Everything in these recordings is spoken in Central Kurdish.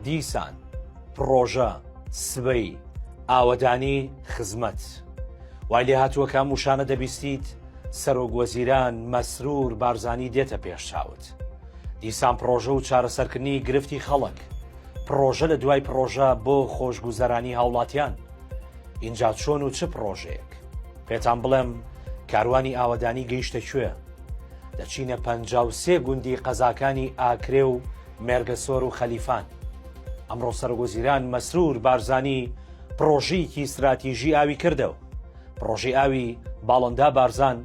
دیسان پڕۆژە، سبەی، ئاوەدانی، خزمەت. وای لێهاتووە کە ئەم وشانە دەبیستیت سەرۆک وەزیران مەسرور بارزانی دێتە پێش چاوت. دیسان پڕۆژە و چارەسەرکردنی گرفتی خەڵک. پڕۆژە لە دوای پڕۆژە بۆ خۆشگوزەرانی هاوڵاتیان. ئینجا چۆن و چ پڕۆژەیەک؟ پێتان بڵێم کاروانی ئاوەدانی گەیشتە کوێ؟ دەچینە 53 گوندی قەزاکانی ئاکرێ و مێرگەسۆر و خەلیفان. ئەمڕۆ سەرۆکوەزیران مەسرور بارزانی پڕۆژەیەکی ستراتیژی ئاوی کردەوە. پڕۆژەی ئاوی باڵندا بارزان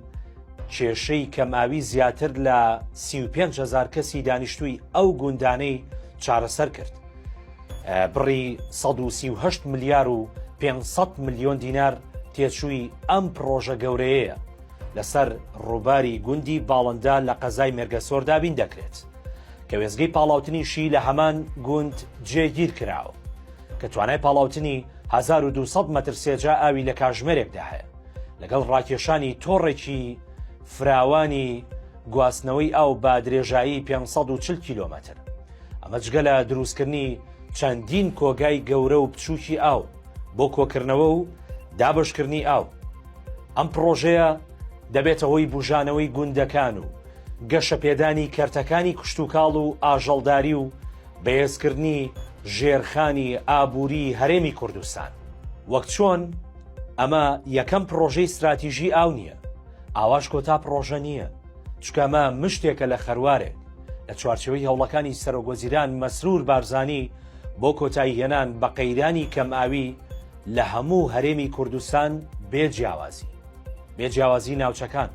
کێشەی کەمئاوی زیاتر لە 35 هزار کەسی دانیشتووی ئەو گوندانەی چارەسەر کرد. بڕی 138 ملیار و 500 ملیۆن دینار تێچووی ئەم پڕۆژە گەورەیەیە لەسەر ڕووباری گوندی باڵندا لە قەزای مێرگەسۆر دابین دەکرێت. کە وێستگەی پاڵاوتنیشی لە هەمان گوند جێگیر کراوە کە توانای پاڵاوتنی 1200 مەتر سێجا ئاوی لە کاژمێرێکدا هەیە لەگەڵ ڕاکێشانی تۆڕێکی فراوانی گواستنەوەی ئاو بە درێژایی 540 کیلۆمەتر ئەمە جگە لە دروستکردنی چەندین کۆگای گەورە و بچووکی ئاو بۆ کۆکردنەوە و دابەشکردنی ئاو ئەم پڕۆژەیە دەبێتە هۆی بوژانەوەی گوندەکان و گەشەپێدانی کەرتەکانی کشتوکاڵ و ئاژەڵداری و بەهێزکردنی ژێرخانی ئابووری هەرێمی کوردستان. وەک چۆن ئەمە یەکەم پڕۆژەی ستراتیژی ئاو نییە، ئاواش کۆتا پڕۆژە نییە، چونکە ئەمە مشتێکە لە خەروارێک لە چوارچێوەی هەوڵەکانی سەرۆکوەزیران مەسرور بارزانی بۆ کۆتاییهێنان بە قەیرانی کەمئاوی لە هەموو هەرێمی کوردستان بێ جیاوازی بێ جیاوازی ناوچەکان.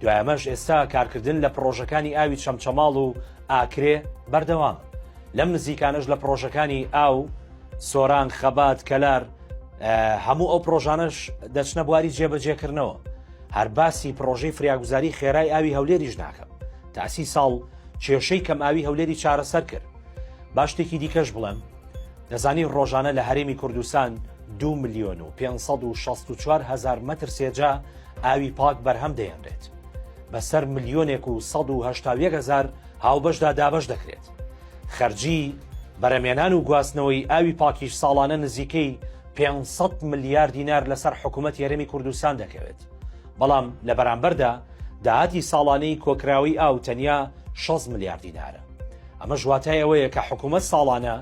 دوای ئەمەش ئێستا کارکردن لە پڕۆژەکانی ئاوی چەمچەماڵ و ئاکرێ بەردەوامە. لەم نزیکانەش لە پڕۆژەکانی ئاو، سۆران، خەبات، کەلار، هەموو ئەو پڕۆژانەش دەچنە بواری جێبەجێکردنەوە. هەر باسی پڕۆژەی فریاگوزاری خێرای ئاوی هەولێریش ناکەم. تا سی ساڵ کێشەی کەمئاوی هەولێری چارەسەر کرد. با شتێکی دیکەش بڵێم، دەزانین ڕۆژانە لە هەرێمی کوردستان 2 ملیۆن و 564 هەزار مەتر سێجا ئاوی پاک بەرهەم دەهێنرێت بەسەر ملیۆنێک و 181 هەزار هاوبەشدا دابەش دەکرێت. خەرجی بەرەمێنان و گواستنەوەی ئاوی پاکیش ساڵانە نزیکەی 500 ملیار دینار لەسەر حکوومەتی هەرێمی کوردستان دەکەوێت. بەڵام لە بەرامبەردا داهاتی ساڵانەی کۆکراوەی ئاو تەنیا 60 ملیار دینارە. ئەمەش واتای ئەوەیە کە حکوومەت ساڵانە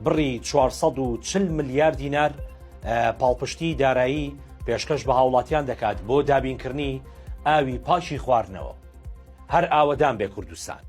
بڕی 440 ملیار دینار پاڵپشتی دارایی پێشکەش بە هاوڵاتیان دەکات بۆ دابینکردنی ئاوی پاکی خواردنەوە. هەر ئاوەدان بێ کوردستان.